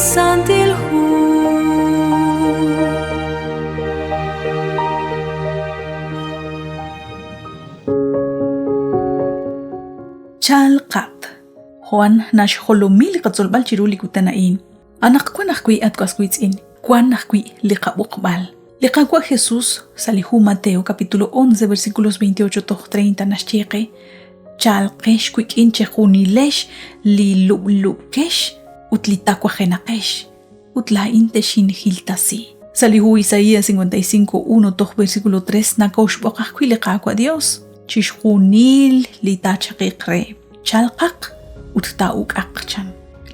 Santil Hu. Chalqat. Joan naxjolomi li qatzolb'al chiru li kutan a'in. Anaqwan ajwi' at was wiitz'in, wan ajwi' li qab'oqb'al. Li Qaawa' Jesus sa' li hu Mateo capítulo 11 versículos 28 toj 30 naxye qe, Chalqex wik'in chejunilex li lub'lub'kex ut li tawajenaqex, ut laa'in texinjiltasi. Sa' li hu Isaías 55, 1 toj versículo 3 nakooxb'oq ajwi' li Qaawa' Dios, chixjunil li taachaqiq re, chalqaq ut taa'uk'aq chan.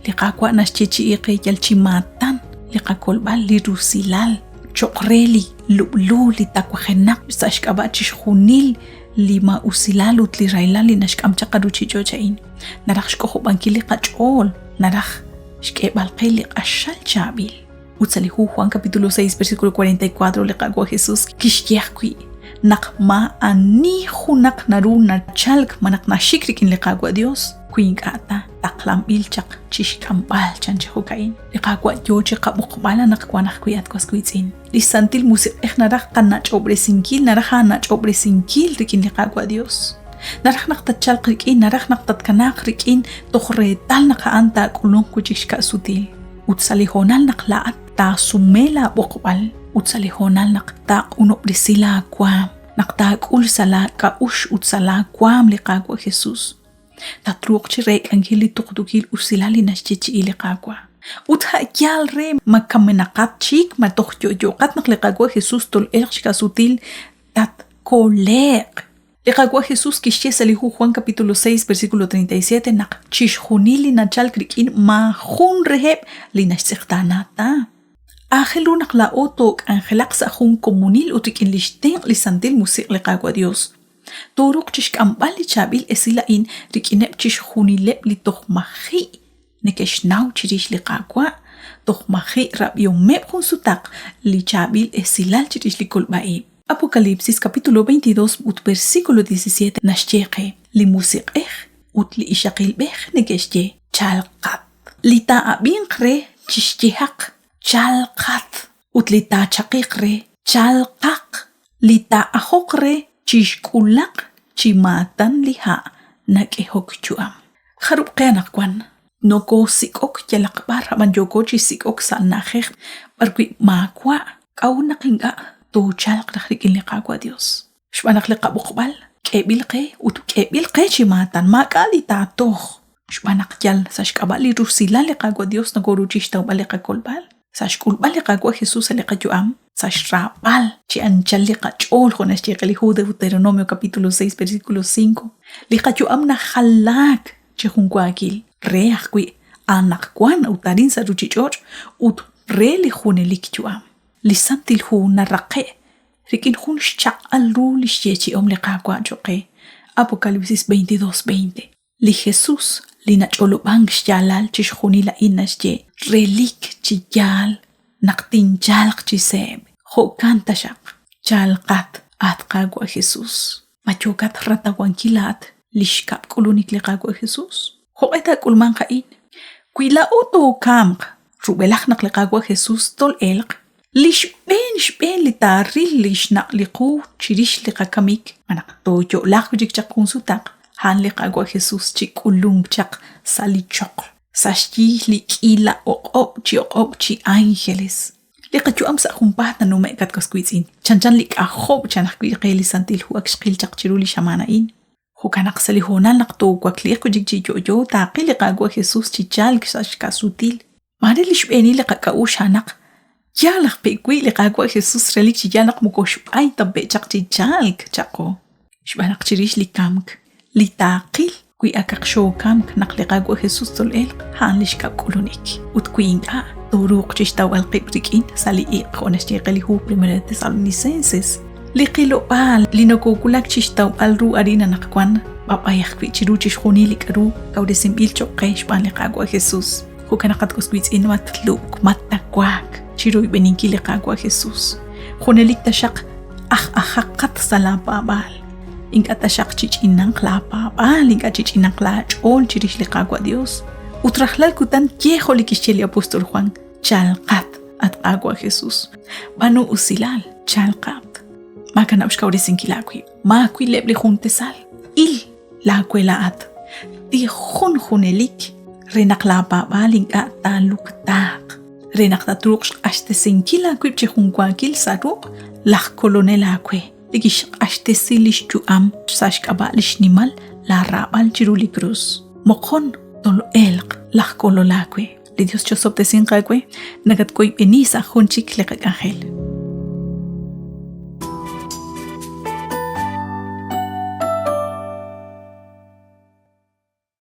Li Qaawa' naxyeechi'i qe yal chi maatan li qakolb'al li rusilal cho'q re li lub'lu li tawajenaq sa' xk'ab'a' chixjunil li maa'usilal ut li rahilal li naxk'am chaq qaruuchich'och' a'in. Naraj xk'ojob'ankil li qach'ool, naraj xk'eeb'al qe li q'axal chaab'il. Ut sa' li hu Juan capítulo 6 versículo 44 li Qaawa' Jesús kixye ajwi' naq maa'ani junaq naru nachalk malaj naxik rik'in li Qaawa' Dios wi ink'a' ta taqlanb'il chaq chi xk'amb'al chan chi jo'ka'in. Li Qaawa' yoo chi qab'oqb'al anaqwan ajwi' at was wiitz'in. Li Santil Musiq'ej naraj qanach'ob'resinkil, naraj aanach'ob'resinkil rik'in li Qaawa' Dios. Naraj naq tatchalq rik'in, naraj naq tatkanaaq rik'in toj reetal naq a'an taak'ulunq wi' chik xka'sutil. Ut sa' li hoonal naq laa'at taasume laab'oqb'al ut sa' li hoonal naq taaq'unob'resi laawaam, naq taak'ul sa' laak'a'uxl ut sa' laawaam li Qaawa' Jesus, tatruuq chi reek'ankil li tuqtuukil usilal li naxyeechi'i li Qaawa'. Ut a' yaal re ma kamenaqat chik ma toj yo'yo'qat naq li Qaawa' Jesus tol'elq chi ka'sutil, tatkole'q. Li Qaawa' Jesús kixye sa' li hu Juan capítulo 6 versículo 37 naq chixjunil li nachalk rik'in maajun reheb' li naxtz'eqtaana ta. Aajel ru naq laa'o took'anjelaq sa' jun komonil ut rik'in lix tenq' li Santil Musiq' li Qaawa' Dios. Tooruuq chixk'amb'al li chaab'il esil a'in rik'ineb' chixjunileb' li toj maji' neke'xnaw chirix li Qaawa', toj maji' rab'ihomeb' jun sutaq li chaab'il esilal chirix li kolb'a-ib'. Apocalipsis capítulo 22 ut versículo 17 naxye qe, Li Musiq'ej ut li ixaqilb'ej neke'xye, Chalqat. Li taa'ab'inq re chixyehaq, Chalqat. Ut li taachaqiq re, chalqaq. Li taa'ajoq re chixk'ulaq chi maatan li ha' nak'ehok yu'am. Jarub' qe anaqwan Nokoosik'ok yalaq b'ar ab'an yooko chi sik'ok sa' na'ajej b'arwi' maawa' k'a'ut naq ink'a' toochalq raj rik'in li Qaawa' Yos. Xb'aan naq li qab'oqb'al k'eeb'il qe ut k'eeb'il qe chi maatan, maak'a' li taatoj. Xb'aan naq yal sa' xk'ab'a' li rusilal li Qaawa' Yos nokooru chi xtawb'al li qakolb'al, sa' xk'ulb'al li Qaawa' Jesus sa' li qayu'am, sa' xraab'al chi anchal li qach'ool jo' naxye qe li hu Deuteronomio capítulo 6 versículo 5, li qayu'am najalaak chi junwaakil re ajwi' anaqwan ut arin sa' ruuchich'och' ut re li junelik yu'am. Li Santil Hu naraqe' rik'in jun xchaq'al ru li xyeechi'om li Qaawa' cho'q qe, Apocalipsis 22, 20. Li Jesús li nach'olob'ank xyaalal chixjunil a'in naxye, Relik chi yaal naq tinchalq chi seeb'. Jo'kan taxaq, chalqat, at Qaawa' Jesús. Ma yookat ratawankil laa'at li xkab' k'ulunik li Qaawa' Jesús? Jo'q'e taak'ulmanq a'in? Wi laa'o tookamq rub'elaj naq li Qaawa' Jesús tol'elq, li xb'een xb'een li taaril li xnaq' li qu chirix li qakamik, malaj tooyo'laaq wi' chik chaq jun sutaq, a'an li Qaawa' Jesús chi k'ulunk chaq sa' li choql, sa' xyi li k'iila o'q'ob' chi o'q'ob' chi ángeles. Li qayu'am sa' junpaat nanume'k at was wiitz'in, chanchan li k'ajob' chan ajwi' qe li Santil Hu ak xqil chaq chiru li xamaan a'in. Jo'kan naq sa' li hoonal naq toowakliiq wi' chik chi yo'yo taaqil li Qaawa' Jesus chi chalk sa' xka'sutil. Maare li xb'eenil li qak'a'uxl a'anaq, Yaal aj pe' wi' li Qaawa' Jesus relik chi yaal naq moko xb'ay ta pe' chaq chi chalk, cha'qo. Xb'aan naq chirix li kamk, li taaqil wi akaq xookamk naq li Qaawa' Jesus tol'elq, a'an li xkab' k'ulunik. Ut wi ink'a', tooruuq chixtawb'al qib' rik'in sa' li iq' jo' naxye qe li hu Primera de Tesalonicenses. Li qilob'aal li nokowulak chixtawb'al ru arin anaqwan b'ab'ay ajwi' chiru chixjunil li k'a'ru kawresinb'il choq' qe xb'aan li Qaawa' Jesus. Jo'kan naq at was wiitz'in matlub'k, mattawaak chiroyb'eninkil li Qaawa' Jesus. Junelik taxaq aj ajaqat sa' laapaab'aal. Ink'a' taxaq chich'inanq laapaab'aal, ink'a' chich'inanq laach'ool chirix li Qaawa' Dios. Ut rajlal kutan ye jo' li kixye li apóstol Juan, chalqat, at Qaawa' Jesús. B'aanu usilal, chalqat. Maakanab' xkawresinkil aawib'. Maawileb' li jun tasal. Il laawe laa'at. Tijon junelik re naq laapaab'aal ink'a' taaluktaaq, re naq tatruuq xq'axtesinkil aawib' chi junwaakil sa' ruq' laj Kolonel aawe li kixq'axtesi li xyu'am sa' xk'ab'a' li xnimal laaraab'al chiru li krus. Moqon tol'elq laj Kolol aawe. Li Dios chosob'tesinq aawe, nakatwoyb'eni sa' jun chik li qak'anjel.